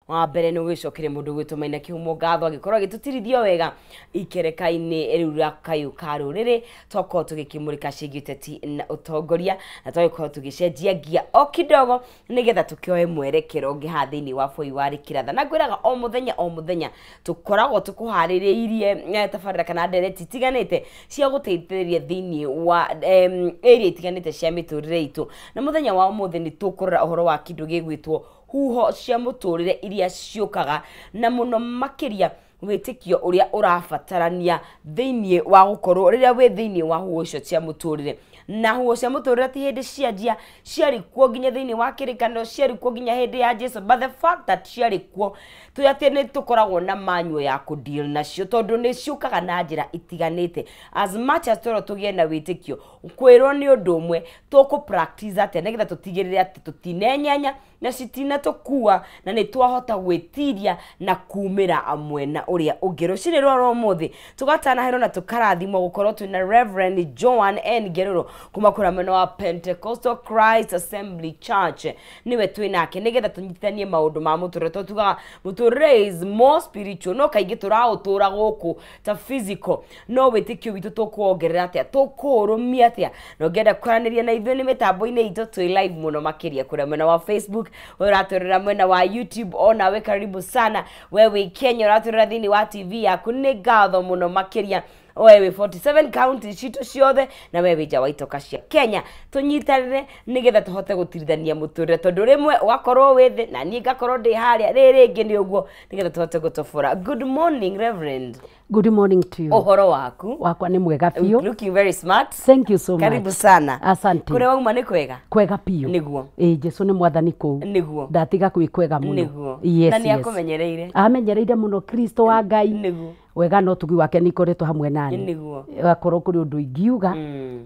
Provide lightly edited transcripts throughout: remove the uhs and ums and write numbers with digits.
Wa mbere nĩ ũgĩcokere mũndũ gwĩtwo Maina Kĩhumo ngatho agĩkorwo agĩtũtirithio wega ikereka-inĩ rĩu rĩa kayũ ka rũrĩrĩ, twakorwo tũgĩkĩmũrĩka ciĩgiĩ ũteti na ũtongoria, na twagĩkorwo tũgĩcenjia ngia o kidogo nĩgetha tũkĩoe mwerekero ũngĩ haha thĩinĩ wa bũrũri wa Rĩkĩratha. Na ngwĩraga o mũthenya o mũthenya tũkoragwo tũkũharĩrĩirie tabarĩra kana ndereti itiganĩte cia gũteithĩrĩria thĩinĩ wa area itiganĩte cia mĩtũrĩre itũ. Na mũthenya wa ũmũthĩ nĩ tũkũrora ũhoro wa kĩndũ gĩgwĩtwo huho cia mũtũrĩre iria ciũkaga, na mũno makĩria wĩtĩkio ũrĩa ũrabatarania thĩinĩ wa gũkorwo rĩrĩa wĩ thĩinĩ wa huho icio cia mũtũrĩre. Na huho cia mũtũrĩre ti hĩndĩ cianjia, ciarĩ kuo nginya thĩinĩ wa kĩrĩkanĩro, ciarĩ kuo nginya hĩndĩ ya Jesu, but the fact that ciarĩ kuo tũĩ atĩ nĩ tũkoragwo na manual ya kũdeal nacio, tondũ nĩ ciũkaga na njĩra itiganĩte. As much as twerwo tũgĩe na wĩtĩkio, kwĩrwo nĩ ũndũ ũmwe, tũkũ practice atĩa nĩgetha tũtigĩrĩre atĩ tũtinenyenya na citinatũkua na nĩ twahota gwĩtiria na kumĩra mwena ũrĩa ũngĩ. Rũcinĩ rwa ũmũthĩ tũgatanaherwo na tũkarathimwo gũkorwo twĩna Reverend Joan N Ngerũrũ kuma kũrĩa mwena wa Pentecostal Christ Assembly Church, nĩwe twĩnake nĩgetha tũnyitithanie maũndũ ma mũtũrĩre, tondũ tugaga mũtũrĩre is more spiritual, no kaingĩ tũraũtũra gũkũ ta physical, no wĩtĩkio witũ tũkũwongerera atĩa, tũkũũrũmia atĩa? Na ũngĩenda kwaranĩria na ithuĩ nĩ mĩtambo-inĩ itũ, twĩ live mũno makĩria kũrĩa mwena wa Facebook, we ũratũrĩra mwena wa YouTube, onawe karibu sana. We wĩ Kenya ũratũrĩra thĩinĩ wa TV yaku, nĩ ngatho mũno makĩria. We wĩ 47 county citũ ciothe, na we wĩ nja wa itoka cia Kenya, tũnyitanĩre nĩgetha tũhote gũtirithania mũtũrĩre, tondũ rĩmwe ũgakorwo wĩ thĩ na niĩ ngakorwo ndĩ harĩa, rĩrĩ rĩngĩ nĩ ũguo, nĩgetha tũhote gũtobora. Good morning, Reverend. Good morning to you. Ũhoro waku? Wakwa nĩ mwega biũ. Looking very smart. Thank you so much. Karibu sana. Asante. Kũrĩa wauma nĩ kwega? Kwega biũ. Nĩguo. Ĩĩ, Jesu nĩ mwathani kũu. Nĩguo. Ndatiga kwĩ kwega mũno. Nĩguo. Yes, na nĩ yes. akũmenyereire? Amenyereire mũno Kristo wa Ngai. Nĩguo. Wega no tugi wake nĩ ikoretwo hamwe nani. Nĩguo. Akorwo kũrĩ ũndũ ingiuga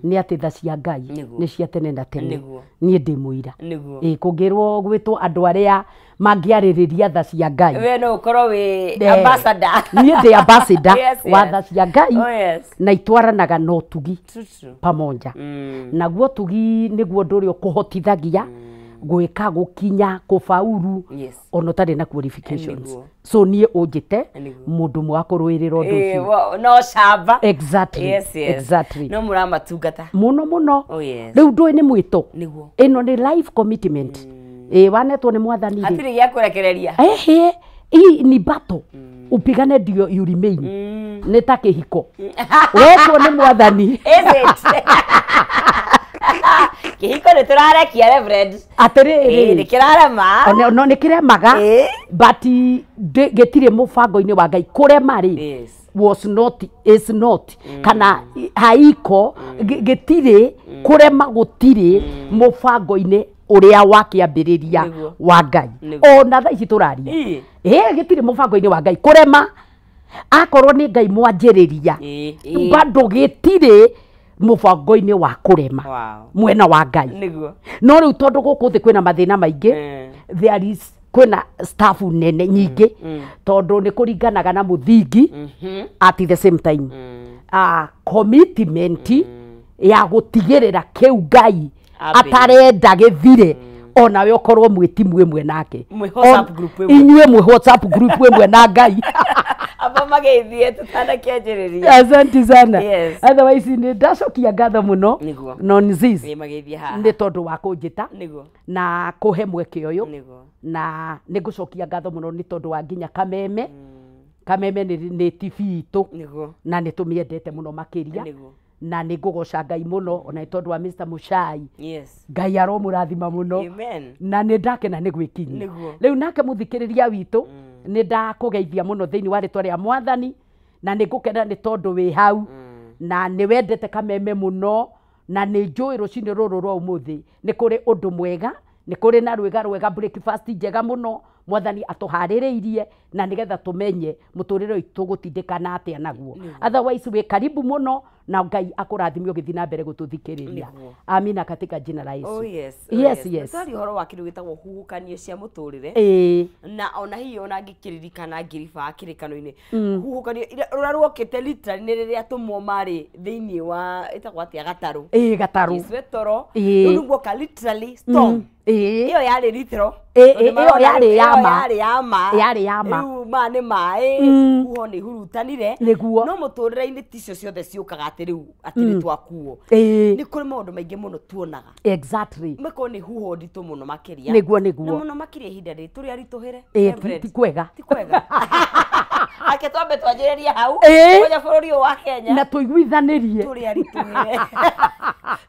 nĩ atĩ tha cia Ngai nĩ cia tene na tene. Nĩguo. Niĩ ndĩ mũira. Nĩguo. Ĩĩ, kũngĩrwo gwĩtwo andũ arĩa mangĩarĩrĩria tha cia Ngai, we no ũkorwo wĩ ambassador. Niĩ ndĩ ambassador Yes, wa yes. tha cia Ngai. Oh, yes. Na itwaranaga na ũtugi True, true. pamoja. Naguo ũtugi nĩguo ũndũ ũrĩa ũkũhotithagia gwĩka, gũkinya, kũbauru Yes. ona ũtarĩ na qualifications. Nĩguo. So niĩ ũnjĩte Nĩguo. mũndũ ũmwe wa kũrũĩrĩra ũndũ ũcio. No camba. Exactly. Yes, yes. Exactly. No mũramatungata. Mũno mũno. Oh, yes. Rĩu ndũĩ nĩ mwĩto. Nĩguo. Ĩno nĩ life commitment. Ĩĩ, wanetwo nĩ mwathani rĩ. Hatirĩ gĩa kũrekereria. Ehe, hii ni battle. Upigane ndio you remain. Nĩ ta kĩhiko. Wetwo nĩ mwathani. Is it? Kĩhiko nĩ tũrarekia, Reverend. Atĩrĩrĩ. Nĩ kĩrarema. Ona no nĩ kĩremaga. But gĩtirĩ mũbango-inĩ wa Ngai. Kũrema rĩ, Yes. was not, is not, kana haiko, gĩtirĩ, kũrema gũtirĩ mũbango-inĩ ũrĩa wa kĩambĩrĩria Nĩguo. wa Ngai. Nĩguo. Ona thaa ici tũraria. Ĩĩ. Ĩĩ, gĩtirĩ mũbango-inĩ wa Ngai. Kũrema akorwo nĩ Ngai mwanjĩrĩria, Ĩĩ, ĩĩ. bado gĩtirĩ mũbango-inĩ wa kũrema. Wow. Mwena wa Ngai. Nĩguo. No rĩu tondũ gũkũ thĩ kwĩna mathĩna maingĩ, there is kwĩna staff nene nyingĩ, tondũ nĩ kũringanaga na mũthingi. At the same time, commitment ya gũtigĩrĩra kĩu Ngai atarenda gĩthire, onawe ũkorwo mwĩ timu ĩmwe nake. Mwĩ WhatsApp group ĩmwe. Inyuĩ mwĩ WhatsApp group ĩmwe na Ngai. Aba mageithie tũtanakĩanjĩrĩria. Asante sana. Yes. Otherwise nĩ ndacokia ngatho mũno. Nĩguo. Nonziz. Ĩ, mageithie haha. Nĩ tondũ wa kũnjĩta Nĩguo. na kũhe mweke ũyũ. Nĩguo. Na nĩ ngũcokia ngatho mũno nĩ tondũ wa nginya Kameme. Kameme nĩ TV itũ. Nĩguo. Na nĩ tũmĩendete mũno makĩria. Nĩguo. Na nĩ ngũgoca Ngai mũno ona nĩ tondũ wa Mr. Muchai. Yes. Ngai aromũrathima mũno. Amen. Na nĩ ndakena nĩ gwĩkinyia. Nĩguo. Rĩu nake mũthikĩrĩria witũ nĩ ndakũgeithia mũno thĩinĩ wa rĩtwa rĩa mwathani, na nĩ ngũkena nĩ tondũ wĩ hau, na nĩ wendete Kameme mũno, na nĩ njũĩ rũcinĩ rũrũ rwa ũmũthĩ nĩ kũrĩ ũndũ mwega, nĩ kũrĩ na rwĩga rwega, breakfast njega mũno mwathani atũharĩrĩirie, na nĩgetha tũmenye mũtũrĩre witũ gũtindĩkana atĩa naguo. Otherwise wĩ karibu mũno Na Ngai akũrathime ũgĩthiĩ na mbere gũtũthikĩrĩria. Nĩguo. Amina katika jina la Yesu. Oh yes. Oh, Yes, yes. Twari ũhoro wa kĩndũ gĩtagwo huhũkanio cia mũtũrĩre. Ĩĩ. Na ona hihi ona ngĩkĩririkana ngĩriba kĩrĩkano-inĩ huhũkanio rũrĩa ruokĩte literally nĩ rĩrĩa atũmwo marĩ thĩinĩ wa ĩtagwo atĩa gatarũ. Ĩĩ gatarũ. Jesu e toro. Ĩĩ. Rĩu nĩguo ka literally storm. Ĩĩ. Ĩyo yarĩ literal. Ĩĩ, Tondũ ĩyo marona yarĩ ya ĩyo ma. yarĩ ya ma. Yarĩ ya ma. Rĩu ma nĩ maĩ, huho nĩ ihurutanire. Nĩguo. No mũtũrĩre-inĩ ticio ciothe ciũkaga atĩ rĩu atĩ nĩ twakuo. Ĩĩ. Nĩ kũrĩ maũndũ maingĩ mũno tuonaga. Exactly. Makorwo nĩ huho nditũ mũno makĩria. Nĩguo, Na nĩguo. mũno makĩria ihinda rĩrĩ tũrĩ aritũhĩre. Ĩĩ, Reverend. ti kwega. Ti kwega. Ake twambe twanjĩrĩrie hau. Ĩĩ. Kwanja bũrũri ũyũ wa Kenya. Na tũiguithanĩrie. Tũrĩ aritũhĩre.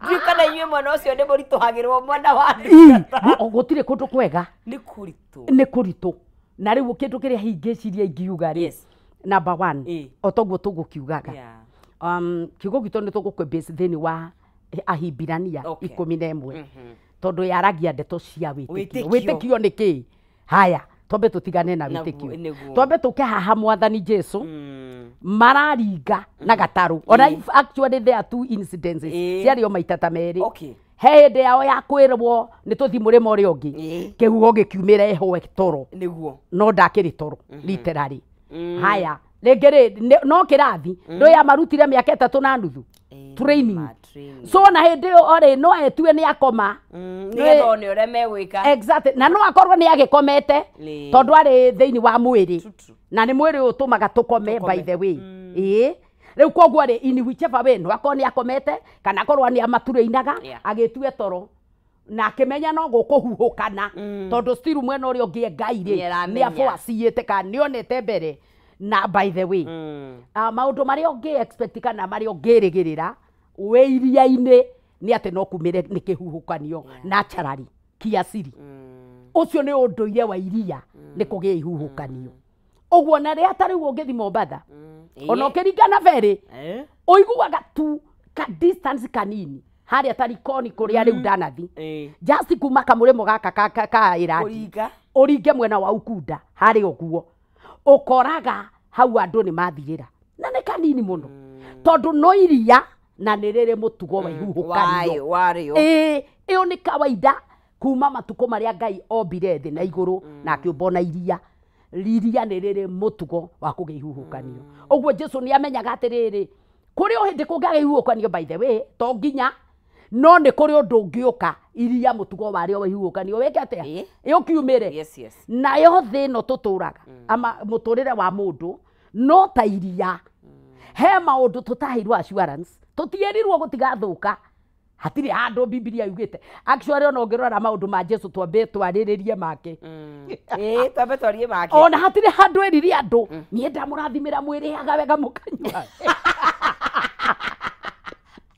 Ndiũĩ kana inyuĩ mwena ũcio nĩ mũritũhagĩrwo mwena wa Ĩĩ, gũtirĩ kũndũ kwega. Nĩ kũritũ. Nĩ kũritũ. Na rĩu kĩndũ kĩrĩa hihi ngĩciria ingiuga rĩ. Yes. Number one. Ĩĩ. O toguo tũgũkiugaga. Yeah. Kiugo gitũ nĩ tũgũkĩ base thĩinĩ wa Ahibirania Okay. 11. Tondũ yaragia ndeto cia wĩtĩkio. Wĩtĩkio. Wĩtĩkio nĩ kĩĩ? Haya, twambe tũtigane na Naguo, wĩtĩkio. nĩguo. Twambe tũke haha Mwathani Jesu mararinga na gatarũ. Ona if actually there are two incidences. Ĩĩ. Ciarĩ o maita ta merĩ. Okay. He hĩndĩ yao ya kwĩrwo nĩ tũthiĩ mũrĩmo ũrĩa ũngĩ. Ĩĩ. Kĩhuho gĩkiumĩra ĩhũe toro. Nĩguo. No ndakĩrĩ toro literally. Haya, rĩngĩ rĩ no kĩrathi ndũ yamarutire mĩaka 3.5. Training. Ma training. So ona hĩndĩ ĩyo orĩ no etue nĩ akoma. Nĩgetha one ũrĩa megwĩka. Exactly. Na no akorwo nĩ agĩkomete Ĩĩ. tondũ arĩ thĩinĩ wa mwĩrĩ. True, true. Na nĩ mwĩrĩ ũtũmaga tũkome Tũkome. by the way. Ĩĩ. Rĩu koguo rĩ in whichever way no akorwo nĩ akomete kana akorwo nĩ amaturĩinaga Yeah. agĩtue toro. Na akĩmenya no gũkũhuhũkana tondũ still mwena ũrĩa ũngĩ Ngai rĩ Nĩaramenya. nĩ aforeseeĩte kana nĩonete mbere. Na by the way maũndũ marĩa ũngĩ expect kana marĩa ũngĩrĩgĩrĩra wĩ iria-inĩ nĩ atĩ no kumĩre nĩ kĩhuhũkanio naturally kiasiri. Ũcio nĩ ũndũire wa iria nĩ kũgĩa ihuhũkanio. Ũguo na rĩrĩa ta rĩu ũngĩthiĩ Mombatha ona ũkĩringa na ferry ũiguaga tu ka distance kanini harĩa ta Likoni kũrĩa rĩu ndanathi just kuma kamũrĩmo gaka ka Irati Kũringa. ũringe mwena wa Ukunda harĩa ũguo ũkoraga hau andũ nĩ mathirĩra na nĩ kanini mũno tondũ no iria na nĩ rĩrĩ mũtugo wa ihuhũkanio. Warĩo, warĩo. Ĩĩ, ĩyo nĩ kawaida kuma matukũ marĩa Ngai ombire thĩ na igũrũ na akĩũmba ona iria. Iria nĩ rĩrĩ mũtugo wa kũgĩa ihuhũkanio. Ũguo Jesu nĩ amenyaga atĩrĩrĩ kũrĩ o hĩndĩ kũngĩagĩa ihuhũkanio by the way to nginya no nĩ kũrĩ ũndũ ũngĩũka iria mũtugo warĩo wa ihuhũkanio wĩke atĩa? Ĩĩ. Ĩ ũkiumĩre. Yes, yes. Nayo thĩ ĩno tũtũraga ama mũtũrĩre wa mũndũ no ta iria. He maũndũ tũtaheirwo assurance tũtierirwo gũtigathũka. Hatirĩ handũ Bibilia yugĩte. Actually ona ũngĩrora maũndũ ma Jesu twambe twarĩrĩrie make. Ĩĩ, twambe twarie make. Ona hatirĩ handũ erire andũ niĩ ndamũrathimĩra mwĩrĩaga wega mũkanyua.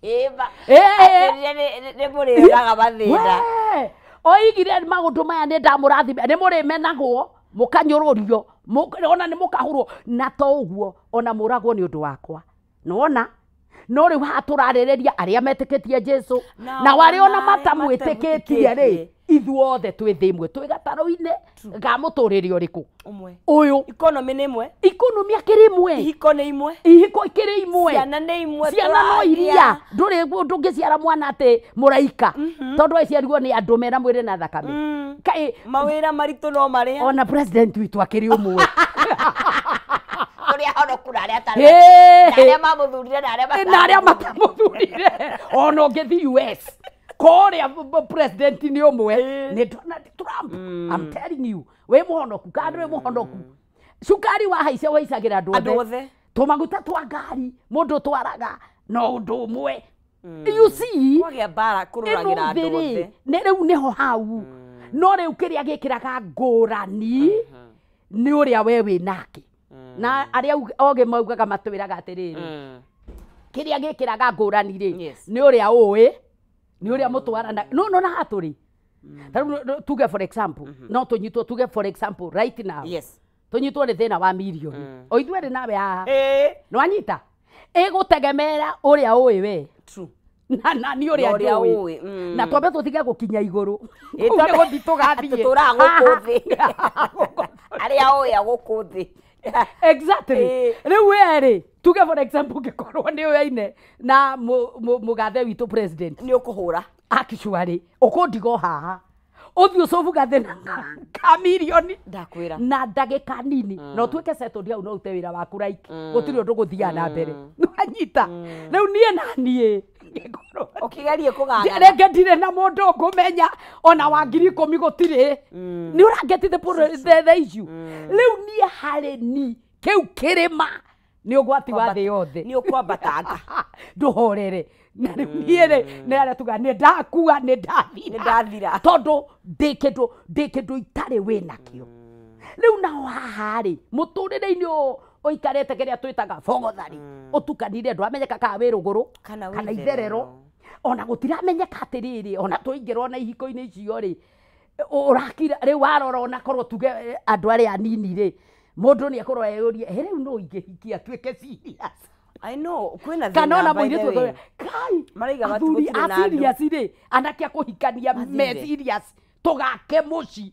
Ĩĩ, ma. Ĩĩ. Atĩrĩre nĩ mũrĩonaga mathĩna. We, oigire maũndũ maya nĩ ndamũrathimĩra nĩ mũrĩmenagwo mũkanyũrũrio ona nĩ mũkahũrwo na to ũguo ona mũragwo nĩ ũndũ wakwa. Nĩwona? No rĩu haha tũrarĩrĩria arĩa metĩkĩtie Jesu Na na arĩa ona ona matamwĩtĩkĩtie rĩ matamwĩtĩkĩtie. ithuothe twĩ thĩ ĩmwe twĩ gatarũ-inĩ ga mũtũrĩre ũrĩkũ? Ũmwe. Ũyũ. Economy nĩ ĩmwe. Economy akĩrĩ ĩmwe. Ihiko nĩ imwe. Ihiko ikĩrĩ imwe. Ciana nĩ imwe. Ciana no iria. Ndũrĩ ndũngĩciara mwana atĩ mũraika. Tondũ aciarirwo nĩ andũ mena mwĩrĩ na thakame. Kaĩ Mawĩra maritũ no marĩa. Ona president witũ akĩrĩ ũmwe. Tũrĩ ahonoku na arĩa atarĩ. Hĩ. Na arĩa mamũthurire na arĩa Na arĩa matamũthurire. Ona ũngĩthiĩ US kũrĩa president nĩ ũmwe nĩ Donald Trump. I'm telling you wĩ mũhonoku kana ndũrĩ mũhonoku. Cukari wahaica waicagĩra andũ Andũ othe. Tũmaguta twa ngari mũndũ twaraga no ũndũ ũmwe. You see Kwagĩa mbara kũrũragĩra ĩno andũ thĩ rĩ othe. nĩ rĩu nĩho hau. No rĩu kĩrĩa gĩkĩraga ngũrani nĩ ũrĩa we wĩ nake. Na arĩa ogĩ maugaga matwĩraga atĩrĩrĩ kĩrĩa gĩkĩraga ngũrani rĩ Yes. nĩ ũrĩa ũĩ nĩ ũrĩa mũtwarana no no na hatũrĩ. Ta rĩu tuge for example no tũnyitwo tuge for example right now. Yes. Tũnyitwo nĩ thĩna wa mirioni. O ithuerĩ nawe haha. Ĩĩ. Nĩwanyita? Ĩgũtegemera ũrĩa ũĩ we. True. Na na nĩ ũrĩa Na ũrĩa njũĩ. ũĩ, Na twambe tũtige gũkinya igũrũ. Ĩĩ, Kũu nĩ gũthiĩ tũgathiĩ. Tũtũraga gũkũ thĩ. Arĩa Arĩa oya gũkũ thĩ. Exactly. Rĩu we rĩ, tuge for example ũngĩkorwo nĩ ũyaine na mũgathe witũ president, nĩ ũkũhũra. Actually ũkũndiga o haha ũthiĩ ũcobu gathĩna ka mirioni Ndakwĩra. na ndagĩka nini na ũtuĩke settled hau, no ũrute wĩra waku, like gũtirĩ ũndũ gũthiaga na mbere. Nĩwanyita? Rĩu niĩ na niĩ ngĩkorwo Ũkĩgerie kũgangana. Rĩngĩ ndirĩ na mũndũ ngũmenya ona wa 10,000 gũtirĩ. Nĩ ũrangeti the issue. Rĩu niĩ harĩ ni kĩu kĩrĩma nĩ ũgwati wa thĩ yothe. Nĩ ũkwambatanga. Ndũhorere. Na rĩu niĩ rĩ, nĩ arĩa tuga nĩ ndakua, nĩ ndathira. Nĩ ndathira. Tondũ ndĩ kĩndũ itarĩ wĩnakĩo. Rĩu nao haha rĩ, mũtũrĩre-inĩ ũyũ ũikarĩte kĩrĩa twĩtaga bogothari, ũtukanire, ndwamenyeka kana wĩ rũgũrũ Kana wĩ kana itherero. Itherero. Ona gũtiramenyeka atĩrĩrĩ, ona tũingĩra ona ihiko-inĩ icio rĩ, ũrakira rĩu warora, ona korwo tuge andũ arĩa anini rĩ, mũndũ nĩ akorwo eyũrie, "Ĩ, rĩu no ingĩhikia atuĩke serious?" I know kwĩna Kana ona thĩna, by the mũirĩtu way. akauga, kai Marauga athuri gũtirĩ a na andũ. serious rĩ, anake a kũhikania me Mathire. serious tũgake mũci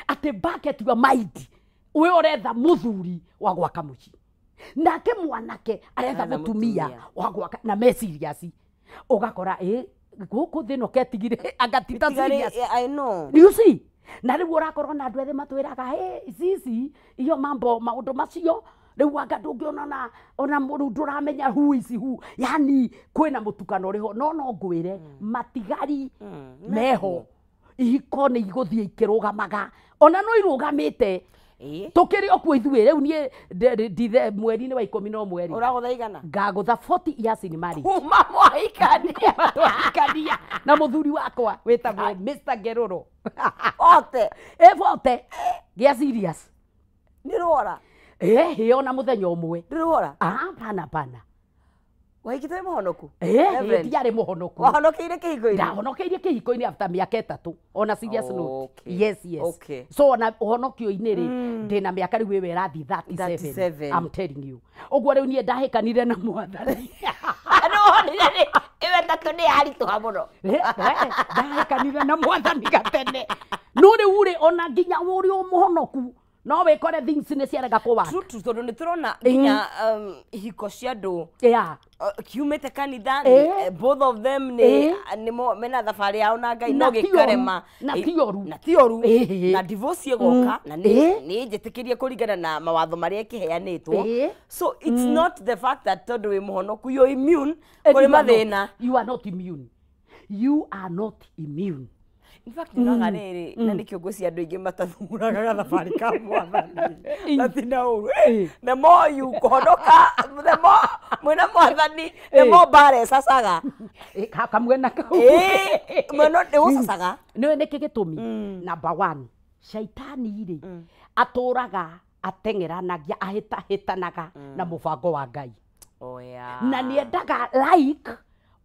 atĩ bucket your mind, we ũretha mũthuri wa gwaka mũciĩ, nake mwanake aretha Aretha mũtumia mũtumia. wa gwaka na me serious. Ũgakora ĩ gũkũ thĩ no ketigire angatita serious. I know. You see, na rĩu ũrakorwo na andũ ethĩ matwĩraga, "Hey, sisi iyo mambo maũndũ macio rĩu anga ndũngĩona ona rĩu ndũramenya who is who." Yani kwĩna mũtukano ũrĩho, no ngwĩre matigari meho, ihiko nĩ igũthiĩ ikĩrũgamaga, ona no irũgamĩte. Ĩĩ. Tũkĩrĩ o kuo ithuĩ rĩu. Niĩ ndithe mweri-inĩ wa 11 rĩ, Ũragũtha igana? Ngagũtha 40 years in marriage. Kuma mwahikania? Twahikania na mũthuri wakwa wĩtagwo Mr. Ngerũrũ. Ote. Ĩ bote gĩa serious. Nĩ rwora? Ĩ ona mũthenya ũmwe. Ndĩ rwora? Ah, pana pana. Wahikĩte wĩ mũhonoku? Ĩ Reverend. ndiarĩ mũhonoku. Wahonokeire kĩhiko-inĩ? Ndahonokeire kĩhiko-inĩ after mĩaka 3, ona serious note. Okay. Yes. So ona ũhonokio-inĩ rĩ, ndĩna mĩaka rĩu ĩwe ĩrathiĩ 37. 37. I'm telling you, ũguo rĩu niĩ ndahĩkanire na mwathani. Nĩwonire rĩ ĩwe tatũ nĩ yaritũha mũno. Ndahĩkanire na mwathani gatene, no rĩu rĩ, ona nginya ũrĩ mũhonoku no wĩkore things nĩ ciarega kũwaka. True, true, tondũ nĩ tũrona nginya ihiko cia andũ kiumĩte kanitha, both of them nĩ nĩmo mena thabarĩ yao na Ngai, no Na ti ũru, gĩkarema. Na ti ũru. Na ti ũru. Na divorce ĩgoka na nĩ nĩ njĩtĩkĩrie kũringana na mawatho marĩa ĩkĩheanĩtwo. So it's not the fact that tondũ wĩ mũhonoku you're immune And kũrĩ you are not- mathĩna. You are not immune, you are not immune. In fact, nĩũraga rĩrĩ, na nĩkĩo ngwĩciria andũ aingĩ matathuraga gathabarĩ ka mwathani, na ti na ũru. The more you kũhonoka, the more mwĩna mwathani, the more mbara ĩcacaga. Kamwena kau. Ĩĩ, mwena nĩ ũcacaga. Nĩwe nĩkĩ gĩtũmi? Number one, shaitani rĩ, atũraga ateng'eranagia, ahĩtahĩtanaga na mũbango wa Ngai. Oh, yeah. Na nĩendaga like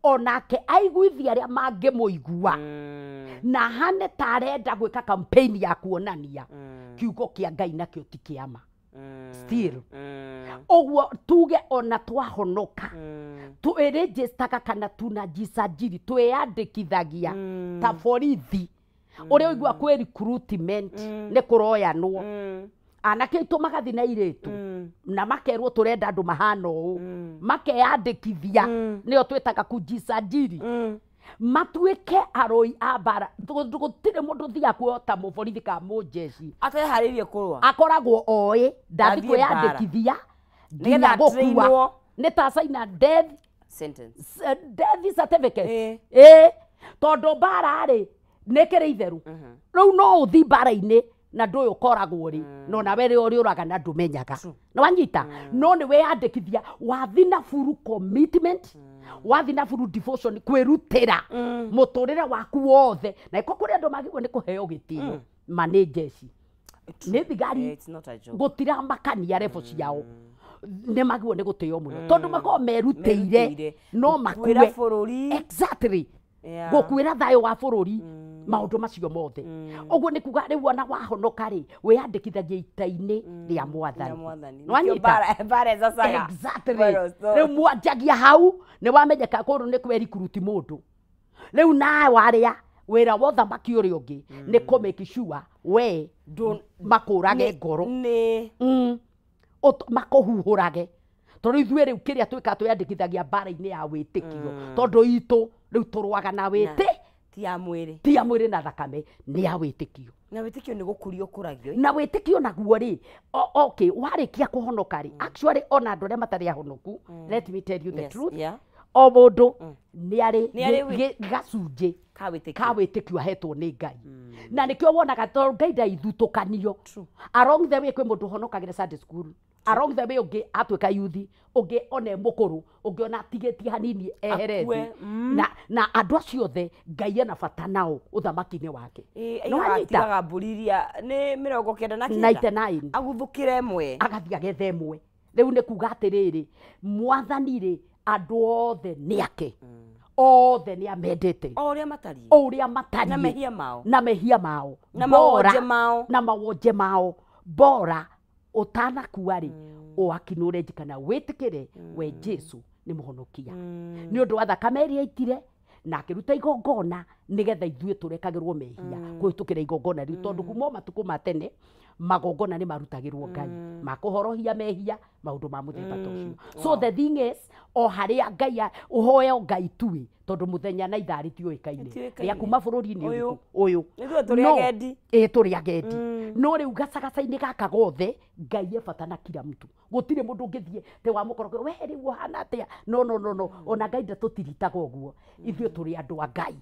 onake aiguithie arĩa mangĩmũigua na hane ta arenda gwĩka campaign ya kuonania kiugo kĩa Ngai nakĩo ti kĩama still. Ũguo tuge ona twahonoka, twĩrĩnjĩstaga kana tunajisajili, twĩyandĩkithagia ta borithi ũrĩa ũigua kwĩ recruitment, nĩ kũroyanwo anake aitũ magathi na airĩtu na makerwo tũrenda andũ mahana ũũ, makeyandĩkithia, nĩyo twĩtaga kujisajili, matuĩke arũi a mbara. Gũtirĩ mũndũ ũthiaga kuoyo ta mũborithi kana mũnjeci ateharĩirie kũrũa. Akoragwo oĩ ndathi Ndathiĩ mbara. kwĩyandĩkithia nginya Nĩgetha gũkua. trainwo. Nĩ ta caina death sentence. Death certificate. Ĩ tondũ mbara rĩ, nĩ kĩrĩ itherũ rĩu, no ũthi mbara-inĩ na ndũĩ ũkoragwo rĩ, no nawe rĩ ũrĩũraga na ndũmenyaga nĩ wanyita, no nĩ weyandĩkithia, wathi na full commitment, wathi na full devotion, kwĩrutĩra mũtũrĩre waku wothe. Na iko kũrĩ andũ magĩrĩirwo nĩ kũheo gĩtĩo, ma nĩ njeci, nĩ thigari. It's not a joke. Gũtiramakania level ciao, nĩ magĩrĩirwo nĩ gũtĩo mũno tondũ makoragwo merutĩire Merutĩire. no Gũkuĩra makue. Bũrũri. Exactly. Gũkuĩra thayũ wa bũrũri, maũndũ macio mothe. Ũguo nĩ kuga rĩu ona wahonoka rĩ, wĩyandĩkithagia ita-inĩ rĩa mwathani. Rĩa mwathani. Nĩ wanyita? Nĩkĩo mbara ĩcacaga. Exactly. Mbara so- Rĩu mwanjagia hau, nĩ wamenyeka kũndũ nĩ kwĩ recruit mũndũ rĩu nawe warĩa Wĩra wa ũthamaki ũrĩa ũngĩ nĩ kũ make sure we makũrage ngoro. Nĩ Makũhuhũrage tondũ ithuĩ rĩu kĩrĩa twĩkaga twĩyandĩkithagia mbara-inĩ ya wĩtĩkio, tondũ itũ rĩu tũrũaga na wĩtĩ ti ya mwĩrĩ, ti ya mwĩrĩ na thakame, nĩ ya wĩtĩkio. Na wĩtĩkio nĩ gũkũrio ũkũragio. Na wĩtĩkio naguo rĩ, okay, warĩkia kũhonoka rĩ, actually ona andũ arĩa matarĩ ahonoku, let me tell you the truth, o mũndũ nĩ arĩ Nĩ arĩ gacunjĩ ka wĩtĩkio ka wĩtĩkio ahetwo nĩ Ngai. Na nĩkĩo wonaga tondũ Ngai ndaithutũkanio. Along the way kwĩ mũndũ ũhonokagĩra Sunday school, along the way ũngĩ atuĩka yuthi, ũngĩ ona e mũkũrũ, ũngĩ ona atigĩtie hanini ehere Akue, thĩ. Na andũ acio othe Ngai ena bata nao ũthamaki-inĩ wake. Ĩ, Nĩ wanyita? atigaga mbũri iria nĩ 99. 99. Aguthũkĩre ĩmwe. Agathiĩ agetha ĩmwe. Rĩu nĩ kuga atĩrĩrĩ, mwathani rĩ, andũ othe nĩ ake, othe nĩ amendete o ũrĩa matariĩ, o ũrĩa matariĩ, na mehia mao, na mehia mao, na Bora- mawonje mao. na mawonje mao. Bora ũtanakua rĩ, ũakinũre kana wĩtĩkĩre we Jesu nĩ mũhonokia nĩ ũndũ wa thakame ĩrĩa aitire na akĩruta igongona nĩgetha ithuĩ tũrekagĩrwo mehia kũhĩtũkĩra igongona rĩu, tondũ kuma o matukũ ma tene magongona nĩ marutagĩrwo Ngai makũhorohia mehia, maũndũ ma mũthemba ta ũcio. So the thing is, o harĩa Ngai ũhoe Ngai tui, tondũ mũthenya na ithaa rĩtiũĩkaine Rĩtiũĩkaine. rĩa kuma bũrũri-inĩ Ũyũ. ũrĩkũ ũyũ. Ithuĩ tũrĩ No, agendi. ĩ tũrĩ agendi. No rĩu gacagaca-inĩ gaka gothe Ngai e bata na kila mtu. Gũtirĩ mũndũ ũngĩthiĩ te wa mũkoroko we rĩu ũhana atĩa. No no no no, ona Ngai ndatũtiritaga ũguo. Ithuĩ tũrĩ andũ a Ngai,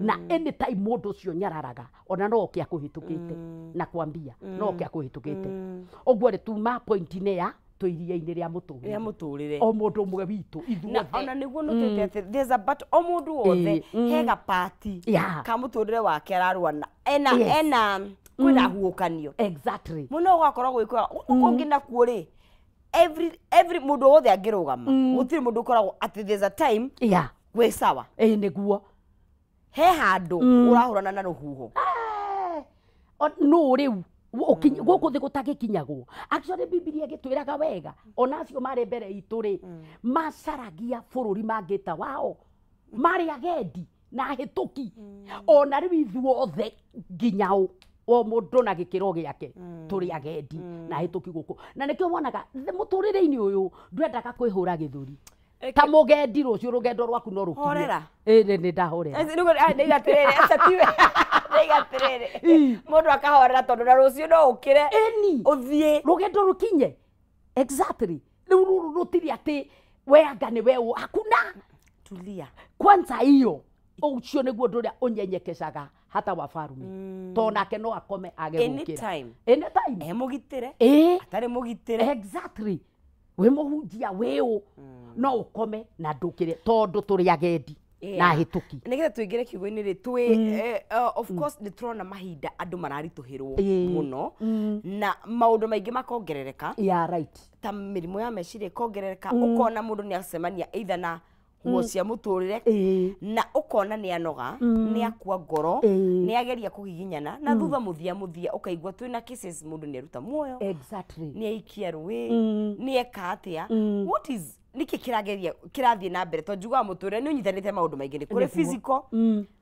na anytime mũndũ ũcio nyararaga ona no oke akũhĩtũkĩte na kwambia no oke akũhĩtũkĩte ũguo rĩ, tuma point-inĩ ya twĩ iria-inĩ rĩa rĩa mũtũrĩre, mũtũrĩre, o mũndũ ũmwe witũ na ithuothe. Ona nĩguo nũtĩte atĩ there's a but o mũndũ wothe he gapati ka mũtũrĩre wake ararũa na ena ena kwĩna huũkanio mũno, ũgakorwo gwĩkora gũkũ kũngĩ nakuo rĩ, every mũndũ wothe angĩrũgama, gũtirĩ mũndũ ũkoragwo atĩ there's a time gwĩ sawa. Ĩ nĩguo. He handũ ũrahũrana na rũhuho. No rĩu gũkũ thĩ gũtagĩkinyagwo. Actually Bibilia ĩgĩtwĩraga wega, ona acio marĩ mbere itũ rĩ, macaragia bũrũri mangĩta wao, marĩ agendi na ahĩtũki. Ona rĩu ithuothe nginya ũ o mũndũ na gĩkĩro gĩake tũrĩ agendi na ahĩtũki gũkũ, na nĩkĩo wonaga mũtũrĩre-inĩ ũyũ ndwendaga kwĩhũra gĩthũri ta mũgendi, rũciũ rũgendo rwaku no rũkinye. Horera. Ĩ nĩ ndahorera. Ndaiga atĩrĩrĩ, aca tiwe, ndaiga atĩrĩrĩ, mũndũ akahorera tondũ na rũciũ no ũkĩre Ĩni. ũthiĩ. Rũgendo rũkinye. Exactly. Rĩu rũrũ rũtirĩ atĩ we anga nĩ we ũ, hakuna. Tulia. Kwanza hiyo ũcio nĩguo ũndũ ũrĩa ũnyenyekecaga hata wafarume, to nake no akome age gũkĩra. Anytime. Anytime. E mũgitĩre, ĩ atarĩ mũgitĩre. Exactly. Wĩ mũhunjia wĩ ũ, no ũkome na ndũkĩre tondũ tũrĩ agendi na ahĩtũki. Nĩgetha tũingĩre kiugo-inĩ rĩ, twĩ of course nĩ tũrona mahinda andũ mararitũhĩrwo mũno na maũndũ maingĩ makongerereka, yeah right ta mĩrimũ ya meciria ĩkongerereka, ũkona mũndũ nĩ acemania either na huo cia mũtũrĩre na ũkona nĩ anoga, nĩ akua ngoro, nĩ ageria kũgiginyana na thutha mũthia mũthia ũkaigua twĩna cases mũndũ nĩ aruta muoyo, nĩ aikia rũĩ, nĩ eka atĩa. What is nĩkĩ kĩrageria kĩrathiĩ na mbere? Tondũ njugaga mũtũrĩre nĩ ũnyitanĩte maũndũ maingĩ, nĩ kũrĩ Nĩguo. physical,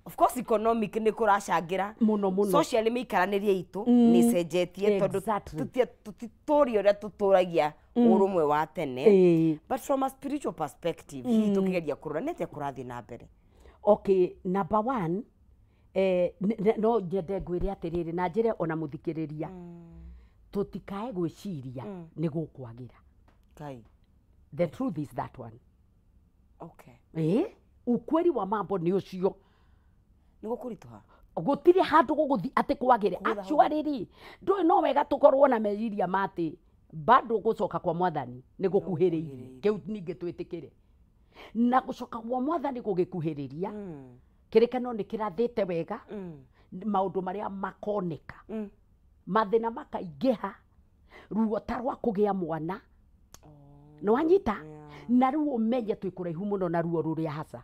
of course economic nĩ kũracangĩra Mũno mũno. Socially mĩikaranĩrie itũ nĩ ĩcenjetie tondũ tũtitũria ũrĩa tũtũragia ũrũmwe wa tene. But from a spiritual perspective, hihi tũkĩgeria kũrora nĩ atĩa kũrathiĩ na mbere? Okay, number one, no nyende ngwĩre atĩrĩrĩ na njĩre ona mũthikĩrĩria, tũtikae gwĩciria nĩ gũkwagĩra. Ngai. The truth is that one. Ukweli wa mambo nĩ ũcio. Nĩ gũkũritũha. Gũtirĩ handũ gũgũthiĩ atĩ kwagĩre. Kũhũtha. Actually rĩ, ndũĩ no wega tũkorwo na meciria ma atĩ bado gũcoka kwa mwathani nĩ gũkuhĩrĩirie, kĩu ningĩ twĩtĩkĩre na gũcoka kwa mwathani gũgĩkuhĩrĩria, kĩrĩkano nĩ kĩrathĩte wega maũndũ marĩa makoneka, mathĩna makaingĩha, ruo ta rwa kũgĩa mwana nĩ wanyita, na rĩu ũmenye twĩ kũraihu mũno na ruo rũrĩa haca.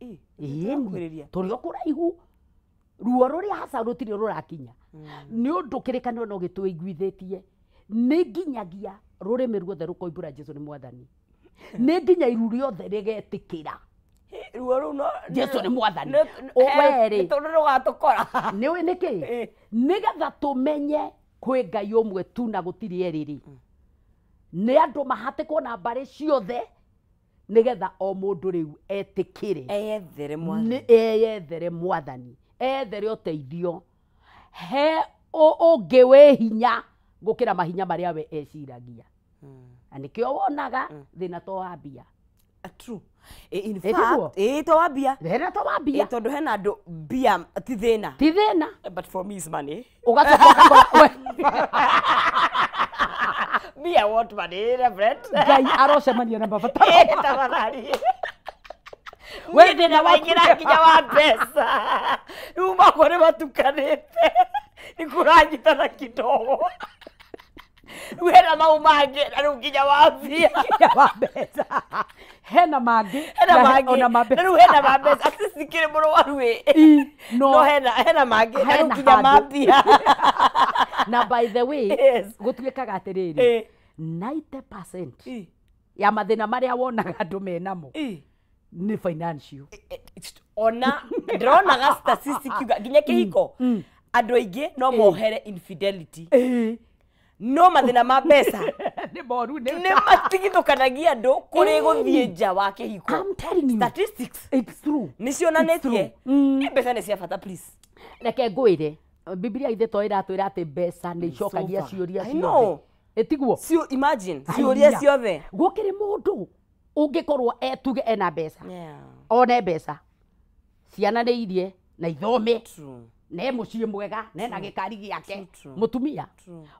Ĩ, Ĩni, tũrakuhĩrĩria. tũrĩ o kũraihu, ruo rũrĩa haca rũtirĩ rũrakinya, nĩ ũndũ kĩrĩkanĩro no gĩtũiguithĩtie nĩ nginyagia rũrĩmĩ ruothe rũkoimbũra Jesu nĩ mwathani, nĩ nginya iru rĩothe rĩgetĩkĩra. Ruo rũu no Jesu nĩ mwathani. Werĩ. Tondũ rũgatũkora. Nĩ ũĩ nĩkĩ? Nĩgetha tũmenye kwĩ Ngai ũmwe tu na gũtirĩ erĩ rĩ, nĩ andũ mahatĩkwo na mbarĩ ciothe nĩgetha o mũndũ rĩu etĩkĩre. Eyethere mwathani. Nĩ eyethere mwathani, eyethere ũteithio. He ũngĩ wĩ hinya gũkĩra mahinya marĩa we eciragia. Na nĩkĩo wonaga thĩna to wa mbia. True. In fact, to wa mbia. Thĩna to wa mbia. Tondũ hena andũ mbia ti thĩna. Ti thĩna. But for me is money. Ũgacoka Me I want money, Reverend. Ngai arocemania na mabataro. Tafadhali. We thĩna waingĩra nginya wa mbeca. Rĩu makwa nĩ matukanĩte. Nĩ kũranyitana kidogo. Rĩu hena mau mangĩ na rĩu nginya wa mbia. Nginya wa mbeca. Hena mangĩ. Hena mangĩ. Ona ma mbeca. Na rĩu hena ma mbeca. At least ndikĩrĩ mũrwaru ĩ. No hena mangĩ na rĩu nginya ma mbia. Na by the way, gũtuĩkaga atĩrĩrĩ, 90% ya mathĩna marĩa wonaga andũ menamo nĩ financial. Ona ndĩronaga statistic kiuga nginya kĩhiko andũ aingĩ no mohere infidelity. No mathĩna ma mbeca nĩ moru, nĩ matigithũkanagia andũ kũrĩ gũthiĩ nja wa kĩhiko. I'm telling you. Statistics It's true. nĩ cionanĩtie mbeca nĩ cia bata, please. Reke ngwĩre, Biblia ithe to ĩratwĩra atĩ mbeca nĩ icokagia ciũria ciothe. Ĩtiguo? Imagine ciũria ciothe. Gũkĩrĩ mũndũ ũngĩkorwo etuge ena mbeca. One mbeca. Ciana nĩ irie na ithome. Ne mũciĩ mwega, nena gĩkari gĩake. Mũtumia.